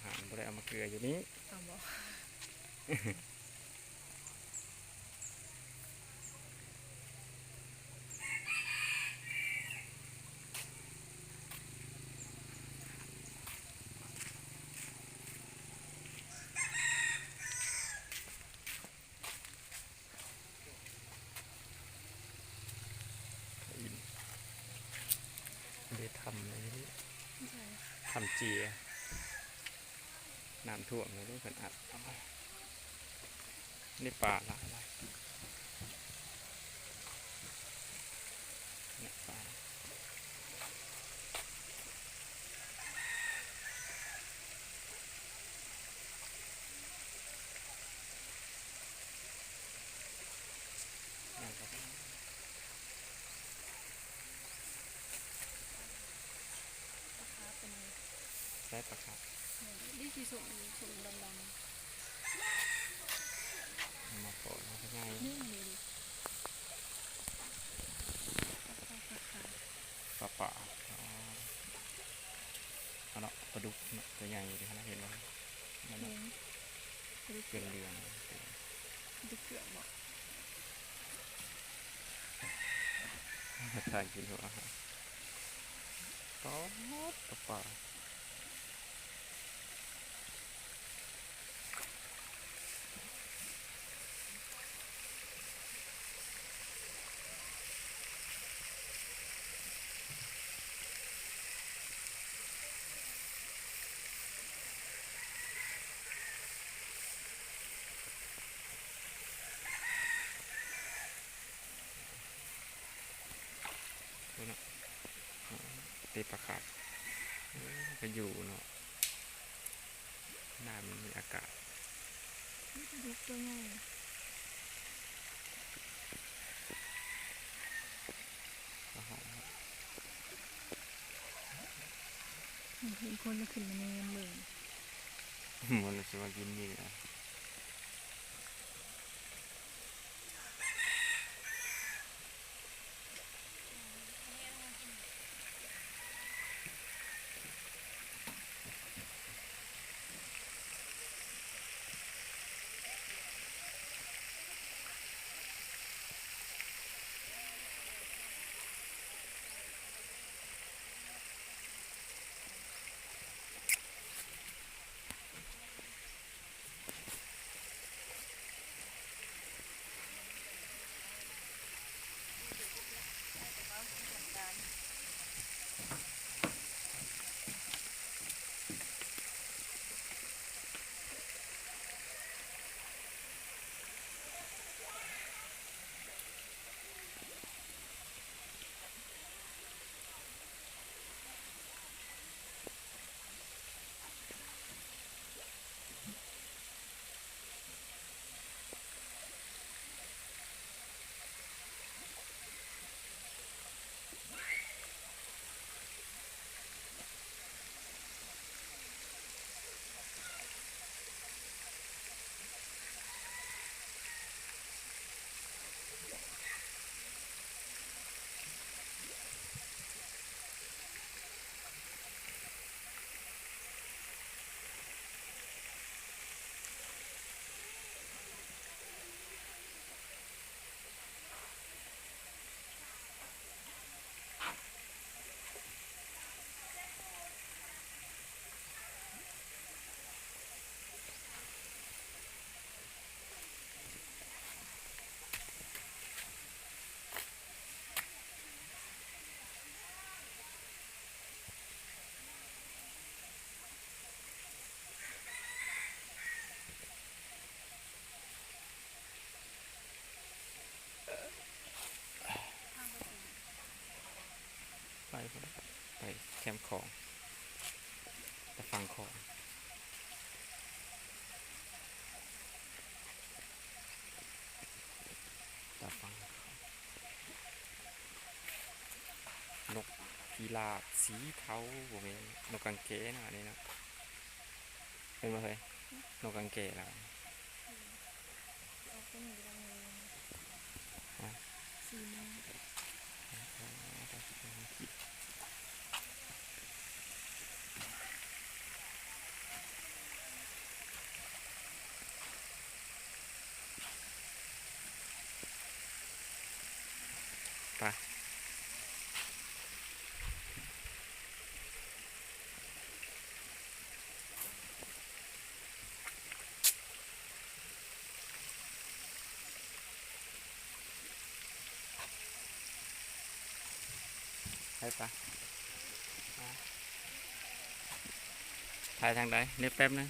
ຫານ ບໍ່ໄດ້ເອົາມາເກືອຢູ່ນີ້. ເອົາບໍ່? ເດ ຖ້ຳນີ້ ຖ້ຳເຈຍ ນ້ຳຖ້ວມແລ້ວເດ້ ເພິ່ນອັດເອົາໄວ້. ນີ້ປາຫຼາຍ ຫຼາຍ ນີ້ປາ. ປາຄາບເປັນ ໃຊ້ປາຄາບ ນີ້ຊິສົ້ມ ສົ້ມດຳໆ ມາປອຍ ມາຂະຫຍາຍ ນີ້ ນີ້ ນີ້ ປາຄາບ ປາຄາບ ປາປາ ອໍ ອັນເນາະ ປາດຸກເນາະ ຕົວໃຫຍ່ຢູ່ເດ ເຫັນບໍ່? ນັ້ນ ເຫັນ ເຫຼືອງໆ ປາດຸກເກືອກ ປາດຸກເກືອກບໍ? ທາງກິນຫົວອາຫານ ປາດ ປາປາ. ພຸ້ນນະ ເຕະປາຄາບ ເອີ ມັນກະຢູ່ເນາະ ນ້ຳມັນມີອາກາດ ມີປາດຸກຕົວໃຫຍ່ ເຫັນຄົນລະຂຶ້ນມາແນມເບິ່ງ ມັນຊິມາກິນເຫຍື່ອ. ໄປພຸ້ນ ໄປແຄມຂອງ ໄປຝັ່ງຂອງ ຕາຝັ່ງ ນົກພິລາບສີເທົາ ບໍ່ແມ່ນ ນົກກາງແກເນາະ ອັນນີ້ເນາະ ເຫັນບໍ່ເຮີ້ຍ? ນົກກາງແກລະ ອອກຕົວນີ້ກະໄດ້ ຮະ? ສີ່ໂມງ. ອໍ ຕາຊິບໂມງ ຄິດ. ປະ ໄປປະ ຖ່າຍທາງໃດ? ເດີແປັບໜຶ່ງ.